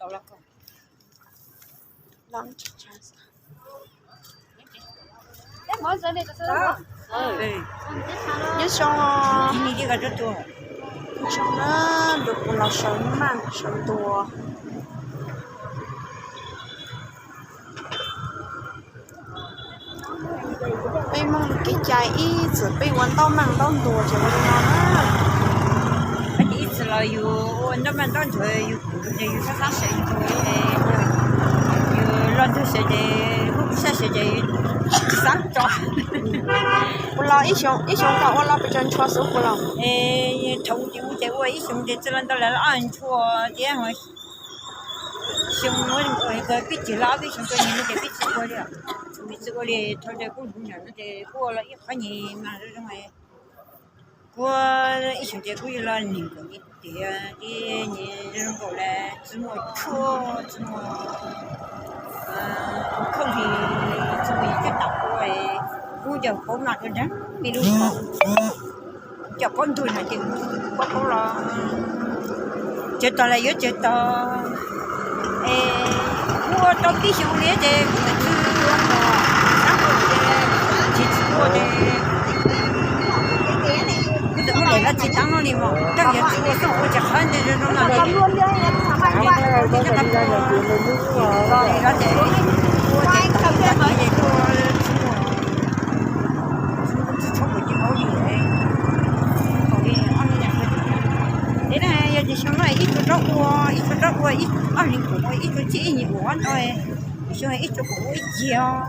Nyob zoo, nyob zoo na, lwm tus los sau maj sau ntuas. Peb Hmoob kev cai ib txwm peb ua ntaub maj ntaub ntuas ces ua li no na. Ib txwm los yus ua ntaub maj ntaub ntuas yus kuv ces yus xab xab sawv ntxuas, yus los ntug sawv ces, lub xab sawv ces yus xab tso. Kuv los ib xyoo, ib xyoo tau ua los pes tsawg ntshua xwb kuv los? Thaum ub ces ua ib xyoo ces txwj los ntau lawm ob ntshua thiab. Xyoo pib tsis los ob peb xyoo rau nyias no ces pib tsis ua li, tsis ua li. Thaum ntawd kuv lub nyam no ces kuv ua los ib qhov nyuag mas zoo zoo. Kuv ib xyoo ces kuv yuav los nees nkaum tiam, ces nyias zoo nkaus lawm, tsis muaj tshuaj, tsis muaj khoom li, tsis muaj yam coj tau ua. Kuv cov paub no rau nrab me lub, cov paub ntug no ces kuv paub paub los tsawg tog los yuav tsawg tog. Es kuv ua tau pib xyoo li ces kuv twb tsis ua, tsis tsis ua ces kuv txawm muab lem los tsis tau no li mas, rau yog tsis ua xyoo ua tsis qhov ntawd zoo no li. Tsis tau li los ces ua ces tau li ces tuaj tsis muaj, tsis tshua ua ces hauv li. Tiam no yog tias xyoo no ib tug rov ua, ib tug rov ua, ob leeg kuv ua, ib tug tsij ib nyuag ua no, xyoo ib tug kuv ua ib cig os.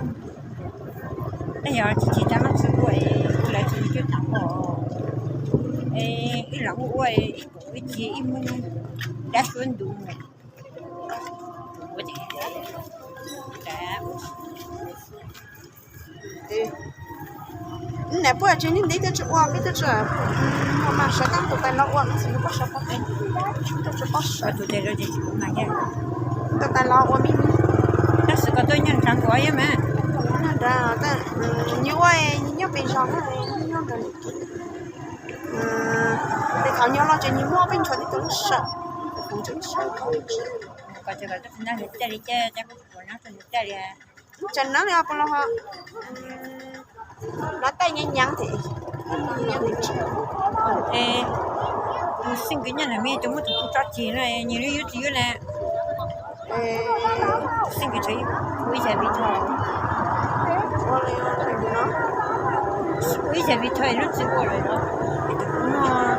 Tab yog tsis tsis tau no tsis ua, kuv lawv tsis coj tau os. Ib los ua ua ib kuv ua ib cig ib mus dab suab ntu mus. Niam puab tsis niaj ntev twb tsis ua, peb twb tsis muaj mas sawv tab tus tais los ua no xwb, puab sawv pab, tus tais los ua me me. Tab sis koj tuaj nyob nrad kuv ua mas, nyob ua nyob pem zos na, nyob nrad. Peb thaum nyob los ces nws muab peb ntshua tib tug lub sawm, kuv tseem sawv. Tseem nab li puas los ho, los taij nyeev nyeev thiab. Tus xeeb nkawd nyob ntawm me tus muab tus kuv tso tseg na, nyias lub yuav tsis yuav na. Tus xeeb nkawd tshuav ib yam vim thom, ua ib yam vim thom lub tsis ua lawm los, tus kuv muab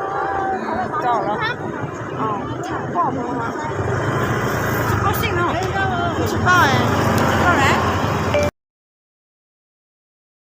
tso los.